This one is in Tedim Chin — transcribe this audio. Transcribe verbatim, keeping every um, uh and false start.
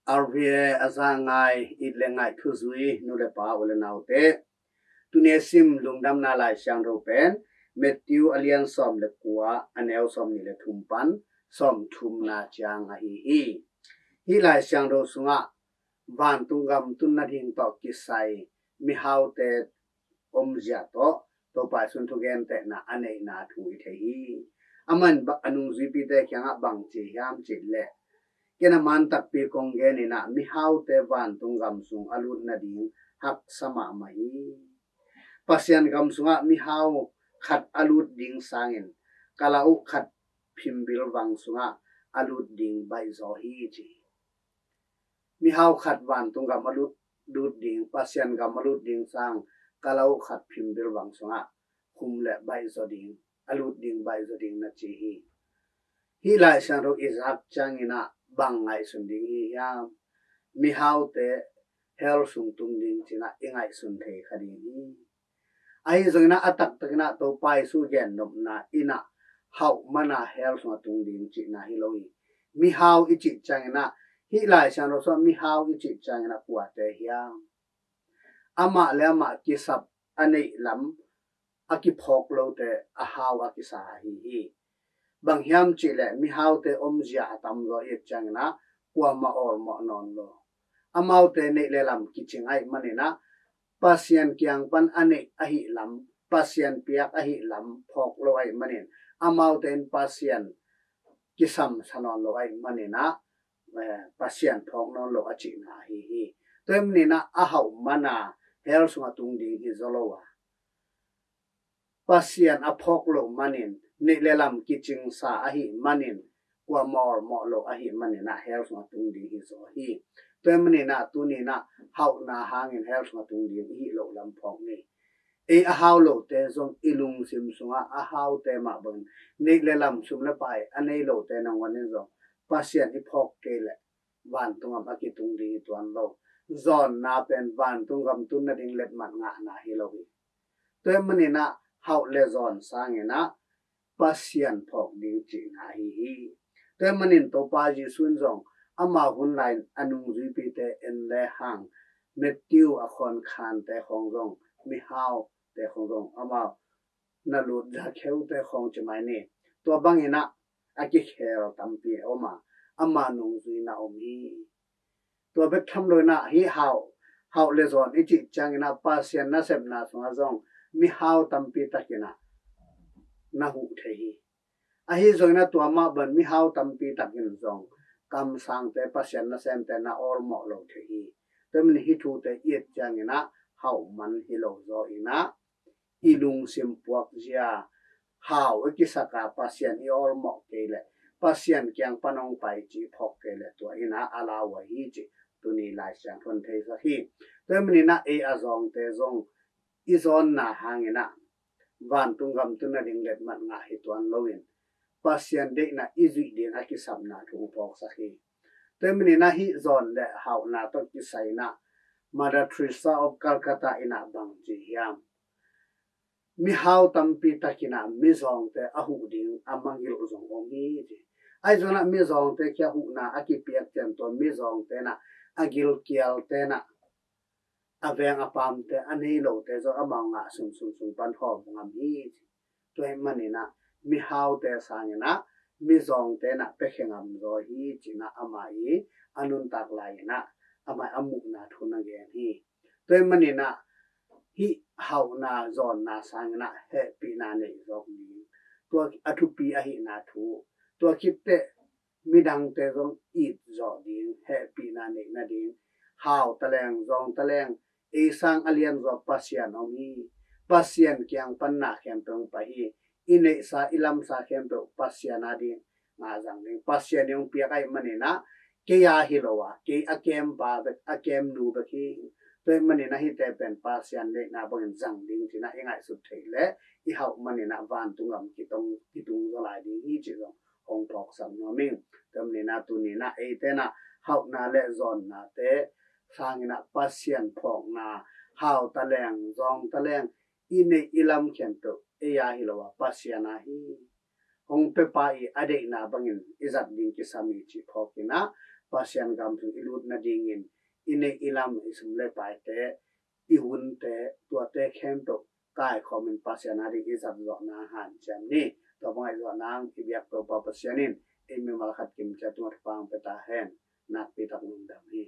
R V A a za ngai it le ngaih thuzui nu le pa u le naute. Tuni a sim lungdamna Lai Siangtho pen Matthew a lian sawm le kua a neu sawm nih le thum pan sawm thumna ciang ahi hi. Hih Lai Siangtho sungah vantung gam tun nading tawh kisai mihaute omzia tawh Topa Jesu'n thugentehna a neihna thu i thei hi. Aman a nungzuipite kiangah bang ci hiam cih leh, ken a man takpi kong gen in ah, mihaute vantung gam sung a lut nading haksa mahmah hi. Pasian gam sungah mihau khat a lut ding sangin kala uh khat phimbil vang sungah a lut ding baihzaw hi ci. Mihau khat vantung gam a lut, lut ding, Pasian gam a lut ding sang kala uh khat phimbil vang sungah khum le baihzaw ding, a lut ding baihzaw ding na ci hi. Hih Lai Siangtho i zak ciangin ah bang ngaihsun ding hi hiam? Mihaute hell sung tung ding ci-in ah i ngaihsun thei kha ding hi. Ahi zongin ah a taktakin ah Topa Jesu gennopna in ah hauh man a hell sungah tung ding cihna hi lo hi. Mihau i cih ciangin ah, hih Lai Siangtho sungah mihau i cih ciangin ah kuate hiam? Amah le amah kisap a neih lam a kiphawk lote a hau a kisa ahi hi. Bang hiam cih leh mihaute omzia a tamzaw i et ciangin ah kuamah awlmawh nawn lo. Amaute neih le lam kicing ahih manin ah Pasian kiang pan a neih ahih lam, Pasian piak ahih lam phawk lo ahih manin, amaute in Pasian kisamsa nawn lo ahih manin ah, eh, Pasian phawk nawn lo a cihna ahi hi. Tua ahih manin ah a hauh man a hell sungah tung ding hi zaw lo a, Pasian a phawk loh manin, neih le lam kicingsa ahih manin, kuamah awlmawh lo ahih manin ah hell sungah tung ding hi zaw hi. Tua ahih manin ah tuni in ah hauhna hangin hell sungah tung ding i hih loh lam phawk ni. Ei a hau lote zong i lungsim sungah a haute mah bangin, neih le lam, sum le pai a nei lote nangawn in zong Pasian i phawk kei leh vantung gam a kitung ding hi tuan lo. Zawnna pen vantung gam tun nading letmat ngahna hi lo hi. Tua ahih manin ah hauh le zawn sangin ah Pasian phawk ding cihna ahi hi. Tua ahih manin Topa Jesu in zong ama hun lai-in a nungzuipite en le hang, Matthew a khawnkhante khawng zong, mihaute khawng zong, amau na lut Zakheute khawng ci mai ni. Tua bangin ah a kikhel tampi a om a, ama nungzuiin a om hi. Tua bek tham lo in ah hih hauh, hauh le zawn i cih ciangin ah Pasian nasepna sungah zong mihau tampi takin ah na huh thei hi. Ahi zongin ah tua mah bangin mihau tampi takin zong kamsangte, Pasian nasemte na awlmawh lo thei hi. Tua ahih manin hih thute i et ciangin ah hauh man hi lo zaw in ah i lungsim puakzia, hau i kisak a Pasian i awlmawh kei leh, Pasian kiang pan hong pai ci phawk kei leh, tua in ah a lau ahi cih tuni Lai Siangtho in theisak hi. Tua ahih manin ah ei a zawngte zong i zawnna hangin ah vantung gam tun nading letmat ngah hi tuan loin, Pasian deihna i zuih ding a kisapna thu hong phawksak hi. Tua ahih manin ah hih zawn le hauhna tawh kisai in ah Mother Teresa of Calcutta in ah bang ci hiam? Mihau tampi takin ah mizawngte a huh ding a mangngilh zong om hi ci. Ahi zongin ah mizawngte kiang huhna a kipiak ciang tua mizawngte in ah a gilkialte in ah a veng a pamte, a nei lote zong amau ngah sunsun sung pan hawm ngam hi ci. Tua ahih manin ah mihaute sangin ah mizawngte in ah piakhia ngam zaw hi ci-in ah ama i a nuntak lai-in ah ama i a muhna thu na gen hi. Tua ahih manin ah hih hauhna zawnna sangin ah hehpihna neih zawk ding, tua a thupi ahihna thu, tua khit teh midangte zong it zawh ding, hehpihna neih nading, hau taleng, zawng taleng, ei sang a lianzaw Pasian om hi. Pasian kiang pan na khempeuh hong pai hi. I neihsa, i lamsa khempeuh Pasian a ding ngah zang ding. Pasian in hong piak ahih manin ah, kei a hi lo a, kei a kempa bek, a kemnu bek hi. Tua ahih manin ah hihte pen Pasian deihna bangin zang ding ci-in ah i ngaihsut theih leh, i hauh manin ah vantung gam kitung, kitung zaw lai ding hi cih zong hong phawksak nuam ing. Tua ahih manin ah tuni in ah eite in ah hauhna le zawnnate sangin ah Pasian phawkna, hau taleng, zawng taleng, i neih i lam khempeuh ei a hi lo a, Pasian a hi. Hong piapa i a deihna bangin i zat ding kisam hi cih phawk in ah, Pasian gam sung i lut nadingin i neih i lam, i sum le paite, i hunte, tuate khempeuh kaikhawmin Pasian ading i zat zawhna hanciam ni. Tua bang i zawh nang i biak Topa Pasian in ei mimal khat kim ciat tungah thupha hong pia ta hen. Nakpi tak lungdam hi.